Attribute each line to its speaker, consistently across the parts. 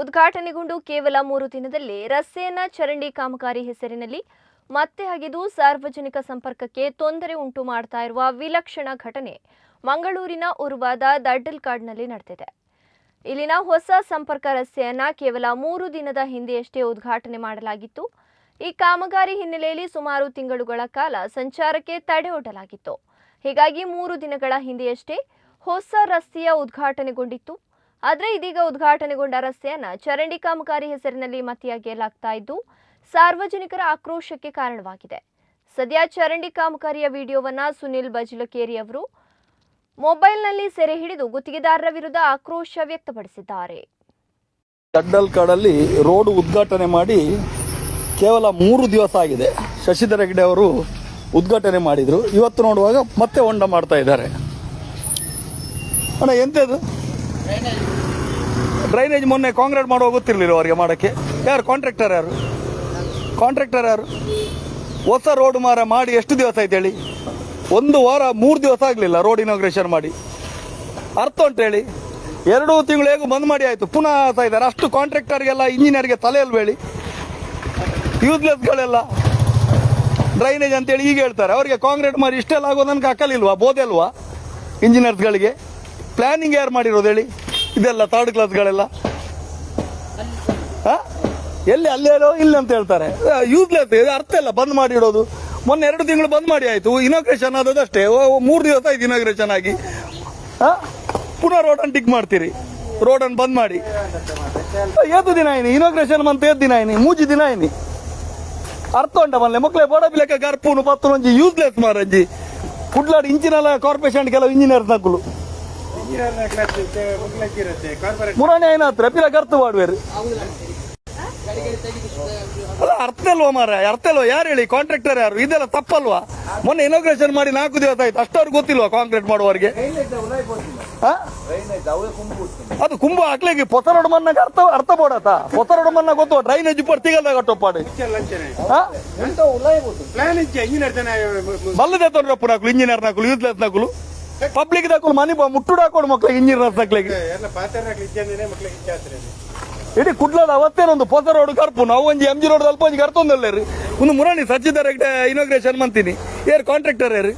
Speaker 1: ಉದ್ಘಾಟನೆಗೊಂಡು ಕೇವಲ 3 ದಿನದಲ್ಲೇ ರಸ್ತೆಯನ್ನ ಚರಂಡಿ ಕಾಮಗಾರಿ ಹೆಸರಿನಲ್ಲಿ ಮತ್ತೆ ಅಗೆದು ಸಾರ್ವಜನಿಕ ಸಂಪರ್ಕಕ್ಕೆ ತೊಂದರೆ ಉಂಟು ಮಾಡ್ತಾ ಇರುವ ವಿಲಕ್ಷಣ ಘಟನೆ ಮಂಗಳೂರಿನ ಉರ್ವಾದ ದಡ್ಡಲ್ಕಾಡ್ನಲ್ಲಿ ನಡೆದಿದೆ. ಇಲ್ಲಿನ ಹೊಸ ಸಂಪರ್ಕ ರಸ್ತೆಯನ್ನ ಕೇವಲ 3 ದಿನದ ಹಿಂದೆಯಷ್ಟೇ ಉದ್ಘಾಟನೆ ಮಾಡಲಾಗಿತ್ತು. ಈ ಕಾಮಗಾರಿ ಹಿನ್ನೆಲೆಯಲ್ಲಿ ಸುಮಾರು ತಿಂಗಳುಗಳ ಕಾಲ ಸಂಚಾರಕ್ಕೆ ತಡೆಯೊಡ್ಡಲಾಗಿತ್ತು. ಹೀಗಾಗಿ 3 ದಿನಗಳ ಹಿಂದೆಯಷ್ಟೇ ಹೊಸ ರಸ್ತೆಯ ಉದ್ಘಾಟನೆಗೊಂಡಿತ್ತು. ಆದರೆ ಇದೀಗ ಉದ್ಘಾಟನೆಗೊಂಡ ರಸ್ತೆಯನ್ನ ಚರಂಡಿ ಕಾಮಗಾರಿ ಹೆಸರಿನಲ್ಲಿ ಮತ್ತೆ ಅಗೆಯಲಾಗ್ತಾ ಇದ್ದು ಸಾರ್ವಜನಿಕರ ಆಕ್ರೋಶಕ್ಕೆ ಕಾರಣವಾಗಿದೆ. ಸದ್ಯ ಚರಂಡಿ ಕಾಮಗಾರಿಯ ವಿಡಿಯೋವನ್ನ ಸುನಿಲ್ ಬಜ್ಲಕೇರಿ ಅವರು ಮೊಬೈಲ್ನಲ್ಲಿ ಸೆರೆ ಹಿಡಿದು ಗುತ್ತಿಗೆದಾರರ ವಿರುದ್ಧ ಆಕ್ರೋಶ ವ್ಯಕ್ತಪಡಿಸಿದ್ದಾರೆ.
Speaker 2: ದಡ್ಡಲ್ಕಾಡಲ್ಲಿ ರೋಡ್ ಉದ್ಘಾಟನೆ ಮಾಡಿ ಕೇವಲ 3 ದಿವಸ ಆಗಿದೆ. ಶಶಿಧರ ಹೆಗ್ಡೆ ಅವರು ಉದ್ಘಾಟನೆ ಮಾಡಿದರು. ಇವತ್ತು ನೋಡುವಾಗ ಮತ್ತೆ ಹೊಂಡ ಮಾಡ್ತಾ ಇದ್ದಾರೆ. ಅಣ್ಣ, ಎಂತದು ಡ್ರೈನೇಜ್? ಮೊನ್ನೆ ಕಾಂಕ್ರೀಟ್ ಮಾಡುವ ಗೊತ್ತಿರಲಿಲ್ಲ ಅವರಿಗೆ ಮಾಡೋಕ್ಕೆ? ಯಾರು ಕಾಂಟ್ರಾಕ್ಟರ್? ಯಾರು ಕಾಂಟ್ರಾಕ್ಟರ್? ಯಾರು? ಹೊಸ ರೋಡ್ ಮಾರ ಮಾಡಿ ಎಷ್ಟು ದಿವಸ ಆಯ್ತು ಹೇಳಿ? ಒಂದು ವಾರ 3 ದಿವಸ ಆಗಲಿಲ್ಲ ರೋಡ್ ಇನಾಗ್ರೇಷನ್ ಮಾಡಿ. ಅರ್ಥ ಉಂಟು ಹೇಳಿ? 2 ತಿಂಗಳು ಹೇಗೂ ಬಂದ್ ಮಾಡಿ ಆಯ್ತು, ಪುನಃ ಆಗ್ತಾ ಇದ್ದಾರೆ. ಅಷ್ಟು ಕಾಂಟ್ರಾಕ್ಟರ್ಗೆಲ್ಲ ಇಂಜಿನಿಯರ್ಗೆ ತಲೆ ಅಲ್ವ ಹೇಳಿ? ಯೂಸ್ಲೆಸ್ಗಳೆಲ್ಲ. ಡ್ರೈನೇಜ್ ಅಂತೇಳಿ ಈಗ ಹೇಳ್ತಾರೆ. ಅವರಿಗೆ ಕಾಂಕ್ರೀಟ್ ಮಾಡಿ ಇಷ್ಟೆಲ್ಲ ಆಗೋ ತನಕ ಅಕ್ಕಲಿಲ್ವಾ, ಬೋಧೆ ಅಲ್ವಾ ಇಂಜಿನಿಯರ್ಸ್ಗಳಿಗೆ? ಪ್ಲಾನಿಂಗ್ ಯಾರು ಮಾಡಿರೋದು ಹೇಳಿ? ಇದೆಲ್ಲ ಥರ್ಡ್ ಕ್ಲಾಸ್ಗಳೆಲ್ಲ. ಹಾ? ಎಲ್ಲಿ ಅಲ್ಲೇರೋ ಇಲ್ಲ ಅಂತ ಹೇಳ್ತಾರೆ. ಯೂಸ್ಲೆಸ್, ಅರ್ಥ ಇಲ್ಲ ಬಂದ್ ಮಾಡಿ ಇಡೋದು. ಮೊನ್ನೆ 2 ತಿಂಗಳು ಬಂದ್ ಮಾಡಿ ಆಯ್ತು. ಇನಾಗ್ರೇಷನ್ ಆದದ್ದು ಅಷ್ಟೇ. 3 ದಿವಸ ಆಯ್ತು ಇನಾಗ್ರೇಷನ್ ಆಗಿ. ಹಾ? ಪುನಃ ರೋಡನ್ನು ಟಿಕ್ ಮಾಡ್ತೀರಿ, ರೋಡನ್ನು ಬಂದ್ ಮಾಡಿ. ಏತು ದಿನ ಆಯ್ನಿ ಇನಾಗ್ರೇಷನ್ ಮಂತ್? ಏತ್ ದಿನ ಆಯ್ನಿ? ಮೂಜಿ ದಿನ ಆಯ್ನಿ. ಅರ್ಥ ಉಂಟ ಮಲ್ಲೆ ಮಕ್ಕಳೇ? ಬೋಡ ಬಿಲೆಕ ಗರ್ಪುನು ಪತ್ತು ಒಂಜಿ ಯೂಸ್ಲೆಸ್ ಮಾರಂಜಿ. ಕುಡ್ಲಾಡ್ ಇಂಚಿನಲ ಕಾರ್ಪೊರೇಷನ್ ಕೆಲವು ಇಂಜಿನಿಯರ್ ನಕುಲು ಮುರಾಣಿ ಏನಾತ್ರ ಪಿರ ಗರ್ತು ಮಾಡುವೇರು ಅಲ್ಲ. ಅರ್ಥ ಅಲ್ವಾ ಮಾರ? ಅರ್ಥ ಅಲ್ವಾ? ಯಾರು ಹೇಳಿ? ಕಾಂಟ್ರಾಕ್ಟರ್ ಯಾರು? ಇದೆಲ್ಲ ತಪ್ಪಲ್ವಾ? ಮೊನ್ನೆ ಇನಾಗ್ರೇಷನ್ ಮಾಡಿ 4 ದಿವಸ ಆಯ್ತು, ಅಷ್ಟವ್ರಿಗೆ ಗೊತ್ತಿಲ್ವಾ ಕಾಂಕ್ರೀಟ್ ಮಾಡುವವರಿಗೆ? ಹಾ? ಅದು ಕುಂಬ ಹಾಕ್ಲಿಕ್ಕೆ ಪೊಸ ರೋಡ್ ಮನ್ನಾಗ ಅರ್ಥ ಅರ್ಥ ಬೋಡತ. ಪೊಸ ರೋಡ್ ಮನ್ನ ಗೊತ್ತು, ಡ್ರೈನೇಜ್ ಪಡ್ ತಿಗಲ್ದಾಗ ಕಟ್ಟೊಪ್ಪಾಡು. ಬಲ್ಲದೆ ತೊಂದ್ರೆ ನಕಲು ಇಂಜಿನಿಯರ್ ನಕಲು, ಯೂಸ್ಲೆಸ್ ನಕಲು. ಪಬ್ಲಿಕ್ ದಾಕುಲು ಮನಿ ಮುಟ್ಟುಡು ಹಾಕೋಡು ಮಕ್ಳಿಗೆ, ಇಂಜಿನಿಯರ್ ನಕ್ಲಿಗೆ. ಇಡೀ ಕುಡ್ಲದ ಅವತ್ತೇನೊಂದು ಪೊಸ ರೋಡ್ ಕರ್ಪು ನಾವು ಒಂಜಿ ಎಂ ಜಿ ರೋಡ್ ಅಲ್ಪ ಒಂಜಿ ಕರ್ತೊಂದಲ್ಲ ರೀ. ಒಂದು ಮುರಾಣಿ ಸಚ್ಚಿದಾರ ಹೆಗ್ಡೆ ಇನಾಗ್ರೇಷನ್ ಮಂತೀನಿ. ಏರ್ ಕಾಂಟ್ರಾಕ್ಟರ್ ಯಾರು?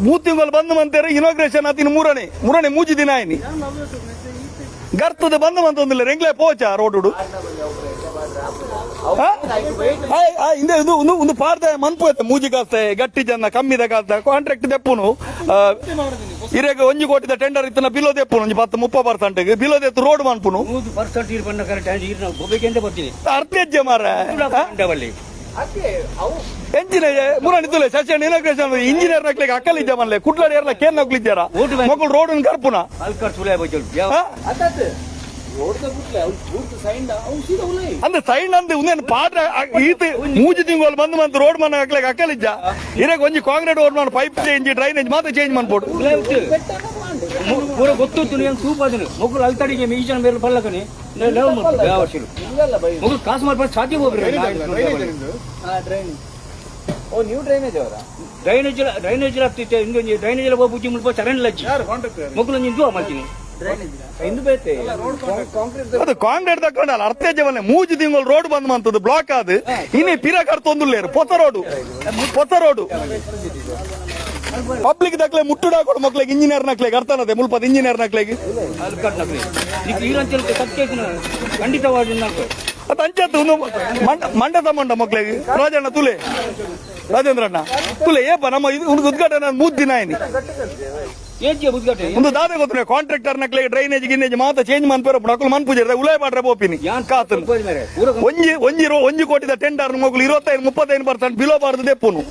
Speaker 2: 3 ತಿಂಗಳು ಬಂದು ಮಂತೇರಿ. ಇನಾಗ್ರೇಷನ್ ಆತಿನ ಮೂರನೇ ಮೂರನೇ ಮೂಜಿ ದಿನ ಆಯ್ನಿ. ಗರ್ತದ ಬಂದು ಮಂತೊಂದಿಲ್ಲ. ರೆಂಗ್ಲೆ ಪೋಚ ರೋಡು ಹಿಂದೆ ಇದು ಒಂದು ಒಂದು ಪಾರ್ದ ಮನ್ಪು ಐತೆ. ಮೂಜಿ ಕಾಸ್ತೆ ಗಟ್ಟಿ ಜನ ಕಮ್ಮಿದ ಕಾಸ್ತ ಕಾಂಟ್ರಾಕ್ಟ್ ದೆಪ್ಪುನು. ಇರೆಗ್ ಒಂಜಿ ಕೋಟಿದ ಟೆಂಡರ್ ಇತ್ತನ ಬಿಲೋ ದೆಪ್ಪುನು. ಒಂಜಿ 10-30% ಬಿಲೋ ದೆತ್ತು ರೋಡ್ ಮನ್ಪುನು.
Speaker 3: 100% ಇರ್ ಬಣ್ಣ ಕರೆಕ್ಟ್ ಇರ್, ನಾವು ಗೋಬೆಗೆ ಅಂತ ಬರ್ತೀನಿ.
Speaker 2: ಅರ್ಥ ಹೆಜ್ಜೆ ಮಾರ.
Speaker 3: ಅವಲ್ಲಿ
Speaker 2: ಎಂಜಿನ ಮುರಾಣಿ ತುಲೆ ಶಶಿ ಇನಾಗ್ರೇಷನ್ ಇಂಜಿನಿಯರ್ ನಕ್ಲಿಗೆ ಅಕ್ಕಲ್ ಇಜ್ಜ ಮಲ್ಲೆ. ಕುಡ್ಲಾಡಿ ಏರ್ಲ ಕೇನ್ ನಕ್ಲಿದ್ದಾರ? ಮಕ್ಕಳು ರೋಡ್ ಕರ್ಪುನ.
Speaker 3: ಅಲ್ಕರ್ ಸುಳೆ ಬಚ್ಚಲ್.
Speaker 2: ಹಾ? ಅಂದ್ರೆ ಸೈಡ್ ಅಂದ್ ಉಂದೇನು ಪಾತ್ರ ಈತ ಮೂಜಿ ತಿಂಗಳು ಬಂದು ಬಂದು ರೋಡ್ ಮನ್ನ ಹಾಕ್ಲಿಕ್ಕೆ ಅಕ್ಕಲಿಜ್ಜ ಇರಕ್? ಒಂಜಿ ಕಾಂಕ್ರೀಟ್ ರೋಡ್ ಮಾಡಿ ಪೈಪ್ ಚೇಂಜ್, ಡ್ರೈನೇಜ್ ಮಾತ್ರ ಚೇಂಜ್ ಮಾಡ್ಬೋದು.
Speaker 3: ಪೂರ ಗೊತ್ತಿತ್ತು ನೀವು ಸೂಪ್ ಅದನ್ನು ಮಕ್ಕಳು ಅಲ್ತಡಿಗೆ ಈಜನ ಮೇಲೆ ಪಲ್ಲಕನಿ ಯಾವ ವರ್ಷ ಮಕ್ಕಳು ಕಾಸು ಮಾಡ್ಕೊಂಡು ಸಾಧ್ಯ ಹೋಗ್ರಿ. ಡ್ರೈನೇಜ್ ಡ್ರೈನೇಜ್ ಆಗ್ತಿತ್ತು. ಹಿಂಗೆ ಡ್ರೈನೇಜ್ ಎಲ್ಲ ಬುಜ್ಜಿ ಮುಲ್ಪ ಚರಂಡಿ ಲಜ್ಜಿ ಮಕ್ಕಳು ನಿಂತು ಮಾಡ್ತೀನಿ.
Speaker 2: ಅದು ಕಾಂಕ್ರೀಟ್ ತಕೊಂಡಲ್ಲ ಅರ್ಥ ಜವನೆ. ಮೂಜಿ ತಿಂಗಳು ರೋಡ್ ಬಂದ್ ಮಂತದ್ದು ಬ್ಲಾಕ್ ಆದ್ ಇನ್ನೇ ಪಿರ ಕರ್ತೊಂದುಲ್ಲೇರು. ಪೊಸ ರೋಡು, ಪೊಸ ರೋಡು. ಪಬ್ಲಿಕ್ ದಕ್ಲೆ ಮುಟ್ಟುಡು ಹಾಕೋಡು ಮಕ್ಳಿಗೆ, ಇಂಜಿನಿಯರ್ ನಕ್ಲೆಗೆ. ಅರ್ಥನದೆ ಮುಲ್ಪದ ಇಂಜಿನಿಯರ್ ನಕ್ಲೆಗೆ?
Speaker 3: ಅಲ್ಕಟ್ ನಕ್ಲಿ ಈರಂತ ಸತ್ಯ ಖಂಡಿತವಾಗಿ ನಾಲ್ಕು.
Speaker 2: ಅದು ಅಂಚತ್ತು ಒಂದು ಮಂಡ ಮಂಡ ತಮ್ಮಂಡ ಮಕ್ಳಿಗೆ. ರಾಜಣ್ಣ ತುಲೆ, ರಾಜೇಂದ್ರ ಅಣ್ಣ ತುಲೆ. ಏಪ ನಮ್ಮ ಇದು ಒಂದು ಉದ್ಘಾಟನೆ 3 ದಿನ ಆಯ್ನಿ.
Speaker 3: ಏಜ್ಯ ಉದ್ಘಾಟನೆ.
Speaker 2: ಒಂದು ದಾದೆ ಗೊತ್ತು, ಕಾಂಟ್ರಾಕ್ಟರ್ ನಕ್ಲೆಗೆ ಡ್ರೈನೇಜ್ ಗಿನ್ನೇಜ್ ಮಾತ ಚೇಂಜ್ ಮನ್ಪೇರ ನಕಲು ಮನ್ಪುಜೆ ಉಲೈ ಪಾಡ್ರೆ ಪೋಪಿನಿ ಕಾತನ್.
Speaker 3: ಪೂರ.
Speaker 2: ಒಂಜಿ ಒಂಜಿ 1 ಕೋಟಿದ ಟೆಂಡರ್ ಮಗುಲು 25-35% ಬಿಲೋ ಬಾರ್ದು ದೆಪ್ಪುನು.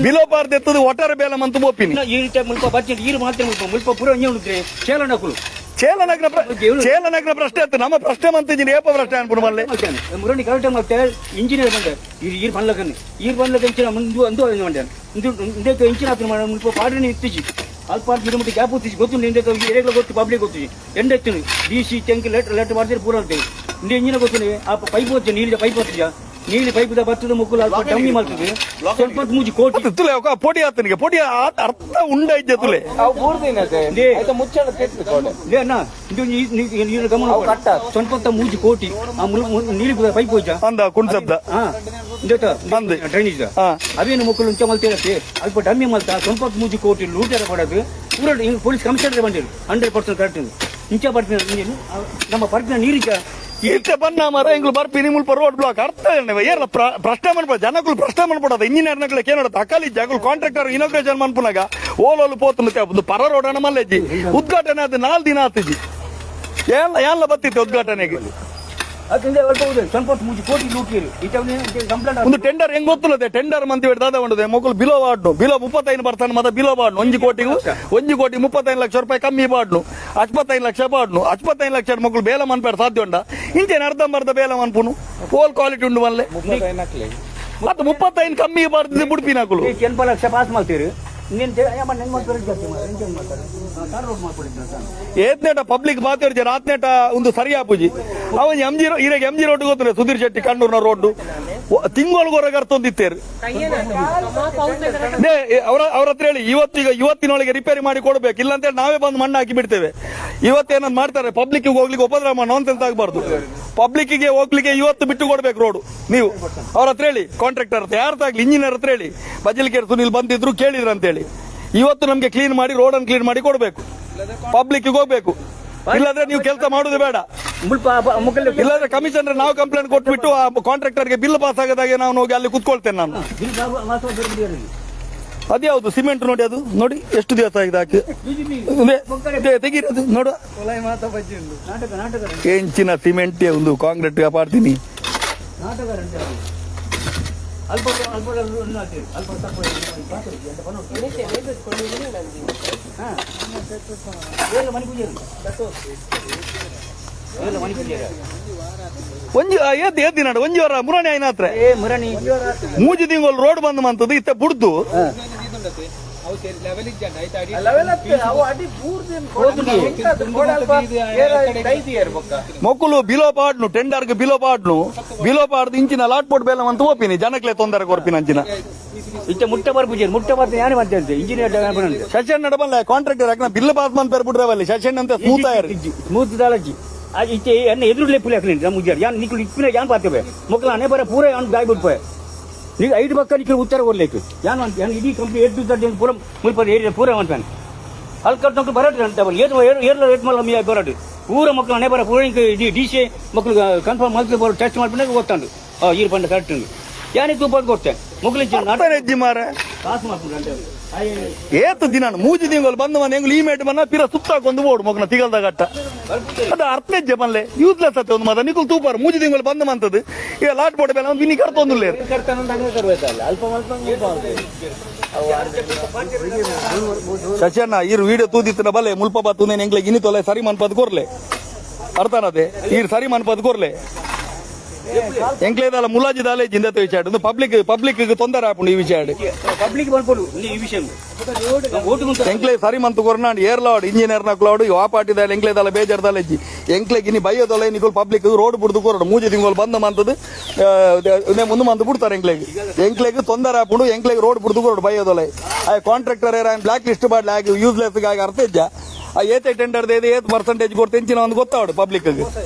Speaker 2: ಬಿಲೋ ಬಾರ್ದು ಎತ್ತದು ಒಟ್ಟಾರೆ ಬೇಲ ಮಂತು ಪೋಪಿನಿ.
Speaker 3: ಈ ರೀತಿ ಮುಲ್ಪ ಬಚ್ಚಿ ಈರು ಮಾತ್ರ ಮುಲ್ಪ ಮುಲ್ಪ ಪೂರ ಒಂಜಿ ಉಂಟು ಚೇಲನಕುಲು.
Speaker 2: ಚೇಲನಗ್ನ ಚೇಲನಗ್ನ ಪ್ರಶ್ನೆ ಆಯ್ತು. ನಮ್ಮ ಪ್ರಶ್ನೆ ಮಂತಿದ್ದೀನಿ. ಏಪ ಪ್ರಶ್ನೆ ಅನ್ಪುನು ಮಲ್ಲೆ.
Speaker 3: ಮುರಣಿ ಕರೆಕ್ಟ್ ಮತ್ತೆ ಇಂಜಿನಿಯರ್ ಬಂದೆ ಈರ್ ಈರ್ ಪನ್ಲಕನ್ ಈರ್ ಪನ್ಲಕ ಇಂಚಿನ ಮುಂದು ಅಂದು ಮಂಡ್ಯಾನ ಇಂದು ಇಂದಕ್ಕೆ ಇಂಚಿನ ಆತನ ಮುಲ್ಪ ಪಾಡ್ರನಿ ಇತ್ತಿಜಿ. ಅಲ್ಪ ಕಿಲೋಮೀಟರ್ ಗ್ಯಾಪ್ ಉತ್ತಿಜಿ ಗೊತ್ತು. ಇಂದಕ್ಕೆ ಏರಿಯಾಗ್ಲ ಗೊತ್ತು, ಪಬ್ಲಿಕ್ ಗೊತ್ತು. ಎಂಡೆತ್ತಿನ ಡಿ ಸಿ ತೆಂಕ್ ಲೆಟರ್ ಲೆಟರ್ ಮಾಡ್ತೀರಿ ಪೂರ ಅಂತೇಳಿ. ಇಂದ ಇಂಜಿನ ಗೊತ್ತು, ಆ ಪೈಪ್ ಹೋಗ್ತೀನಿ, ನೀರಿನ ಪೈಪ್ ಹೋಗ್ತಿದ್ಯಾ? ನೀಲಿ ಪೈಪ್ the ಬತ್ತದ ಮುಕ್ಕುಲು ಅಲ್ಪ ಡಮ್ಮಿ ಮಲ್ತದೆ ಸ್ವಲ್ಪ ಮೂಜಿ ಕೋಟಿ.
Speaker 2: ಅದು ತುಲೆ ఒక ಪೊಡಿ ಆತನಿಗೆ ಪೊಡಿ ಅರ್ಥ ಉಂಡ ಇಜ್ಜೆ ತುಲೆ.
Speaker 4: ಅವು ಬೂರ್ದಿನತೆ.
Speaker 3: ಲೇ.
Speaker 4: ಆಯ್ತಾ, ಮುಚ್ಚಳ ತೆತ್ತು ಕೋಡೆ.
Speaker 3: ಲೇ ಅಣ್ಣ, ಇದು ನೀನು ಗಮನ
Speaker 4: ಅವು ಕಟ್ಟ.
Speaker 3: ಸ್ವಲ್ಪ ಮೂಜಿ ಕೋಟಿ ಆ ನೀಲಿ ಪೈಪ್ ಹೋಯ್ತಾ.
Speaker 2: ಅಂದ ಕುಣ್ಸಬ್ದ.
Speaker 3: ಹಾ, ಇಂದೇತ.
Speaker 2: ಅಂದ್.
Speaker 3: ಡ್ರೈನೇಜ್.
Speaker 2: ಹಾ.
Speaker 3: ಅವೇನು ಮಕ್ಕಳು ಉಂಚ ಮಲ್ತಿರತ್ತೆ, ಅಲ್ಪ ಡಮ್ಮಿ ಮಲ್ತ ಸ್ವಲ್ಪ ಮೂಜಿ ಕೋಟಿ ಲೂಟರ ಕೊಡೋದು ಪೂರ. ಹಿಂಗೆ ಪೊಲೀಸ್ ಕಮಿಷನರ್ ಬಂದಿರು, 100% ಕರೆಕ್ಟ್. ಇಂಚ ಬರ್ತೀನಿ ನೀನು ನಮ್ಮ ಪರ್ಕಿನ ನೀರಿಚ.
Speaker 2: ಈತೆ ಬನ್ನ ಮರ ಎಂಗ್ಲು ಬರ್ಪಿನಿ ಮುಲ್ಪ ರೋಡ್ ಬ್ಲಾಕ್ ಅರ್ಥ ಏರ್ಲ ಪ್ರಶ್ನೆ ಮನ್ಪಡ, ಜನಕುಲು ಪ್ರಶ್ನೆ ಮನ್ಪಡದ. ಇಂಜಿನಿಯರ್ ನಕಲೆ ಕೇನೋಡ ತಕಾಲಿ ಜಾಗಲು. ಕಾಂಟ್ರಾಕ್ಟರ್ ಇನಾಗ್ರೇಷನ್ ಮನ್ಪುನಾಗ ಓಲೋಲು ಪೋತು ಒಂದು ಪರ ರೋಡ್ ಅನ್ನ ಮಲ್ಲೆಜ್ಜಿ. ಉದ್ಘಾಟನೆ ಅದು 4 ದಿನ ಆತಿಜಿ. ಏಲ್ಲ ಏಲ್ಲ ಬತ್ತಿತ್ತು ಉದ್ಘಾಟನೆಗೆ?
Speaker 3: ಅದರಿಂದ ಅಲ್ಪ ಹೌದು, ಸ್ವಲ್ಪ ಮೂಜಿ ಕೋಟಿ ಲೂಟಿರು ಈಚ ಕಂಪ್ಲೇಂಟ್.
Speaker 2: ಒಂದು ಟೆಂಡರ್ ಹೆಂಗ್ ಗೊತ್ತಿಲ್ಲದೆ ಟೆಂಡರ್ ಮಂತಿ ದಾದ ಉಂಡದೆ ಮೊಕಲು ಬಿಲೋ ವಾಡ್ನು, ಬಿಲೋ 35% ಮತ ಬಿಲೋ ವಾಡ್ನು. 1 ಕೋಟಿಗೂ 1 ಕೋಟಿ 35 ಲಕ್ಷ ರೂಪಾಯಿ ಕಮ್ಮಿ ಬಾಡ್ನು, 55 ಲಕ್ಷ ಬಾಡ್ನು. 55 ಲಕ್ಷ ಮೊಕಲು ಬೇಲ ಮನ್ಪೇಡ ಸಾಧ್ಯ ಉಂಡ? ಇಂಚೇನು ಅರ್ಧಂಬರ್ಧ ಬೇಲ ಮನ್ಪುನು? ಓಲ್ ಕ್ವಾಲಿಟಿ ಉಂಡು ಮಲ್ಲೆ.
Speaker 4: 35 ಹಾಕ್ಲಿ.
Speaker 2: ಮತ್ತೆ 35 ಕಮ್ಮಿ ಬಾರ್ದು ಬುಡ್ಪಿನಾಕುಲು.
Speaker 3: 80 ಲಕ್ಷ ಪಾಸ್ ಮಾಡ್ತೀರಿ ನೀನು ಮಾಡ್ತಾರೆ ರೋಡ್ ಮಾಡ್ಕೊಂಡಿದ್ದೀನಿ ನಾನು.
Speaker 2: ಏತ್ನೇಟ ಪಬ್ಲಿಕ್ ಬಾತಿರ್ಜೆ ರಾತ್ನೇಟ ಒಂದು ಸರಿ ಆಪುಜಿ. ಅವನ್ ಎಂ ಜಿ ಇರೆಗ್ ಎಂ ಜಿ ರೋಡ್ ಗೊತ್ತಿಲ್ಲ, ಸುಧೀರ್ ಶೆಟ್ಟಿ ಕಣ್ಣೂರ್ನ ರೋಡ್ ತಿಂಗಳು ಹೊರಗರ್ತೊಂದಿತ್ತೇರು. ಅವರ ಅವ್ರ ಹತ್ರ ಹೇಳಿ, ಇವತ್ತೀಗ ಇವತ್ತಿನೊಳಗೆ ರಿಪೇರಿ ಮಾಡಿ ಕೊಡ್ಬೇಕು. ಇಲ್ಲ ಅಂತೇಳಿ ನಾವೇ ಬಂದು ಮಣ್ಣು ಹಾಕಿ ಬಿಡ್ತೇವೆ. ಇವತ್ತೇನಂದ್ ಮಾಡ್ತಾರೆ, ಪಬ್ಲಿಕ್ ಹೋಗ್ಲಿಕ್ಕೆ ಉಪದ್ರವ ಅಂತ ಆಗಬಾರ್ದು. ಪಬ್ಲಿಕ್ ಗೆ ಹೋಗ್ಲಿಕ್ಕೆ ಇವತ್ತು ಬಿಟ್ಟು ಕೊಡ್ಬೇಕು ರೋಡ್. ನೀವು ಅವ್ರ ಹತ್ರ ಹೇಳಿ, ಕಾಂಟ್ರಾಕ್ಟರ್ ಹತ್ರ ಯಾರ್ದಾಗ್ಲಿ, ಇಂಜಿನಿಯರ್ ಹತ್ರ ಹೇಳಿ. ಬಜಲ್ಕೇರಿ ಸುನಿಲ್ ಬಂದಿದ್ರು, ಕೇಳಿದ್ರು ಅಂತೇಳಿ. ಇವತ್ತು ನಮ್ಗೆ ಕ್ಲೀನ್ ಮಾಡಿ, ರೋಡ್ ಅನ್ನು ಕ್ಲೀನ್ ಮಾಡಿ ಕೊಡ್ಬೇಕು. ಪಬ್ಲಿಕ್ ಹೋಗ್ಬೇಕು. ಇಲ್ಲಾಂದ್ರೆ ನೀವು ಕೆಲಸ ಮಾಡುದು ಬೇಡ.
Speaker 3: ಮುಲ್ಪ ಮುಕ್ಕಲ್ಲಿ.
Speaker 2: ಇಲ್ಲಾಂದ್ರೆ ಕಮಿಷನರ್ ನಾವು ಕಂಪ್ಲೇಂಟ್ ಕೊಟ್ಬಿಟ್ಟು ಆ ಕಾಂಟ್ರಾಕ್ಟರ್ಗೆ ಬಿಲ್ ಪಾಸ್ ಆಗದಾಗೆ ನಾವು ಹೋಗಿ ಅಲ್ಲಿ ಕುತ್ಕೊಳ್ತೇನೆ ನಾನು. ಅದ್ಯಾವುದು ಸಿಮೆಂಟ್ ನೋಡಿ, ಅದು ನೋಡಿ ಎಷ್ಟು ದಿವಸ ಆಗಿದೆ ಹಾಕಿ. ಅದೇ, ತೆಗೀರಿ ಅದು ನೋಡುವ.
Speaker 3: ನಾಟಕ ನಾಟಕ.
Speaker 2: ಎಂಚಿನ ಸಿಮೆಂಟ್ ಒಂದು ಕಾಂಕ್ರೀಟ್ ಪಾಡ್ತೀನಿ.
Speaker 3: ನಾಟಕ ಅಲ್ಪ ಅಲ್ಪ ಅಲ್ಪ ಸ್ವಲ್ಪ. ಮನೆ ಪೂಜೆ.
Speaker 2: ಒಂಜಿ ಏತ್ ಏತ್ ದಿನ ಒಂಜಿ ವಾರ ಮುರಣಿ ಆಯ್ನಾತ್ರೆ.
Speaker 3: ಏ ಮುರಣಿ.
Speaker 2: ಮೂಜಿ ತಿಂಗಳು ರೋಡ್ ಬಂದ್ ಮಂತದ್ದು ಇತ್ತೆ ಬುಡ್ದು.
Speaker 4: ಲೆವೆಲ್ ಅತ್ತೆ, ಅವು ಅಡಿ ಬೂರ್ದಿನ ಕೋಡೆ ಅಲ್ಪ ಏರ ದೈದಿಯರ್ ಬೊಕ್ಕ.
Speaker 2: ಮೊಕ್ಕಲು ಬಿಲೋ ಪಾಡ್ನು, ಟೆಂಡರ್ಗೆ ಬಿಲೋ ಪಾಡ್ನು. ಬಿಲೋ ಪಾಡ್ದು ಇಂಚಿನ ಲಾಟ್ ಪೋಟ್ ಬೇಲ ಅಂತ ಓಪಿನಿ, ಜನಕ್ಲೆ ತೊಂದರೆ ಕೊರ್ಪಿನ ಅಂಚಿನ.
Speaker 3: ಇತ್ತೆ ಮುಟ್ಟ ಬಾರ್ ಪೂಜೆ ಮುಟ್ಟ ಬಾರ್ದ ಯಾರು ಮಾಡ್ತಾ ಇಂಜಿನಿಯರ್.
Speaker 2: ಶಶನ್ ನಡಬಲ್ಲ ಕಾಂಟ್ರಾಕ್ಟರ್ ಹಾಕಿನ ಬಿಲ್ ಪಾಸ್ ಮಂತ್ ಪೇರ್ ಬಿಡ್ರವಲ್ಲಿ ಶಶನ್ ಅಂತ ಸ್ಮೂತ್ ಆಯರ್.
Speaker 3: ಸ್ಮೂತ್ ದಾಲಜಿ ಇತ್ತೆ ಎನ್ನ ಎದುರು ಲೆಪ್ಪುಲೆ ಹಾಕಲಿ ನಮ್ಮ ಉಜ್ಜಾರ್ ಯಾನ್ ನಿಕ್ಲು ಇಪ್ಪಿನ ಯಾನ್ ಪಾತೇವೆ ಮೊಕ್ಕಲ ಅನೆ ಬರ ಪೂರ ಯಾನ್ ಗಾಯ್ ಬಿಡ್ಪೆ. ನೀವು ಐದು ಪಕ್ಕ ನಿಕ್ಲು ಉತ್ತರ ಕೊಡ್ಲೇಕು ಯಾನ್ ಅಂತ ಯಾನ್ ಇಡೀ ಕಂಪ್ನಿ ಎದ್ದು ತಡ್ಡಿ ಪೂರ ಮುಲ್ಪ ಏರಿಯಾ ಪೂರ ಅಂತಾನೆ. ಅಲ್ಲಿ ಕಟ್ಟಕ್ಕೆ ಬರಟ್ರಿ ಅಂತ ಏರು ಏರು ಏರ್ಲ ರೇಟ್ ಮಲ್ಲ ಮೀ ಬರಡು ಪೂರ ಮಕ್ಕಳು ಅನೆ ಬರ ಪೂರ ಇಂಕ ಇಡೀ ಡಿ ಸಿ ಮಕ್ಕಳು ಕನ್ಫರ್ಮ್ ಮಲ್ತು ಬರೋ ಟೆಸ್ಟ್ ಮಾಡ್ಬಿಟ್ಟು ಗೊತ್ತಾಂಡು ಈರು ಪಂಡ ಕರೆಕ್ಟ್ ಉಂಡು. ಯಾನೇ ತೂಪದ ಕೊಡ್ತೆ ಮೊಕ್ಕಲು
Speaker 2: ಹೆಜ್ಜಿ ಮಾರೆ.
Speaker 3: ಕಾಸು ಮಾಡ್ಕೊಂಡು ಅಂತ.
Speaker 2: ಏತು ದಿನ 3 ತಿಂಗಳು ಬಂದು ಮನೆ ಎಂಗ್ಲು ಈ ಮೇಟ್ ಬನ್ನ ಪಿರ ಸುತ್ತಾಕೊಂದು ಬೋಡು ಮಗನ ತಿಗಲ್ದ ಗಟ್ಟ. ಅದು ಅರ್ಥ ಹೆಜ್ಜೆ ಬನ್ಲೆ, ಯೂಸ್ಲೆಸ್ ಅತ್ತೆ. ಒಂದು ಮಾತ ನಿಕುಲ್ ತೂಪಾರು, 3 ತಿಂಗಳು ಬಂದು ಮಂತದ್ದು ಈಗ ಲಾಟ್ ಬೋರ್ಡ್ ಬೇಲೆ ಒಂದು ವಿನಿ ಕರ್ತೊಂದುಲ್ಲೇರು.
Speaker 4: ಕರ್ತಾನಂತ ಹಂಗೆ ಕರ್ಬೇಕಲ್ಲ, ಅಲ್ಪ ಅಲ್ಪ.
Speaker 2: ಶಶಣ್ಣ, ಈರು ವಿಡಿಯೋ ತೂದಿತ್ತಿನ ಬಲೆ ಮುಲ್ಪ ಬಾತು ಎಂಗ್ಲೆ ಗಿನಿ ತೊಲೆ ಸರಿ ಮನ್ಪದ್ ಕೊರ್ಲೆ. ಅರ್ಥನದೆ, ಈರ್ ಸರಿ ಮನ್ಪದ್ ಕೊರ್ಲೆ. ಎಂಕ್ಲೇದಲ್ಲ ಮುಲಾಜಿ ದಾಲೆ ಜಿಂದತೆ ವಿಚಾರ. ಪಬ್ಲಿಕ್ ಪಬ್ಲಿಕ್ ತೊಂದರೆ ಆಪುಂಡು ಈ ವಿಚಾರ.
Speaker 3: ಪಬ್ಲಿಕ್ ಬಂದ್ಕೊಡು ಈ ವಿಷಯ ಓಟು ಮುಂತ.
Speaker 2: ಎಂಕ್ಲೆ ಸರಿ ಮಂತು ಕೊರ್ನಾಂಡ್ ಏರ್ಲಾಡ್ ಇಂಜಿನಿಯರ್ ನಕ್ಲಾಡು ವಾಪಾಟಿದಾಲ ಎಂಕ್ಲೇದಾಲ ಬೇಜಾರ್ದಾಲ ಇಜ್ಜಿ. ಎಂಕ್ಲೆ ಗಿನಿ ಬಯ್ಯೋದಲ್ಲ ನಿಕುಲ್ ಪಬ್ಲಿಕ್ ರೋಡ್ ಬುಡ್ದು ಕೊರಡು. 3 ತಿಂಗಳು ಬಂದ ಮಂತದ್ದು ಮುಂದೆ ಮಂತು ಬಿಡ್ತಾರೆ. ಎಂಕ್ಲೆಗ್ ಎಂಕ್ಲೆಗ್ ತೊಂದರೆ ಆಪುಂಡು. ಎಂಕ್ಲೆಗ್ ರೋಡ್ ಬುಡ್ದು ಕೊರಡು ಬಯ್ಯೋದಲ್ಲ. ಆ ಕಾಂಟ್ರಾಕ್ಟರ್ ಬ್ಲಾಕ್ ಲಿಸ್ಟ್ ಬಾಡ್ಲೆ ಆಗಿ ಯೂಸ್ಲೆಸ್ ಆಗಿ ಅರ್ಥ ಇಜ್ಜ. ಆ ಏತೆ ಟೆಂಡರ್ ಏತ್ ಪರ್ಸೆಂಟೇಜ್ ಕೊಡ್ತೆ ಎಂಚಿನ ಒಂದು ಗೊತ್ತಾವಡು ಪಬ್ಲಿಕ್.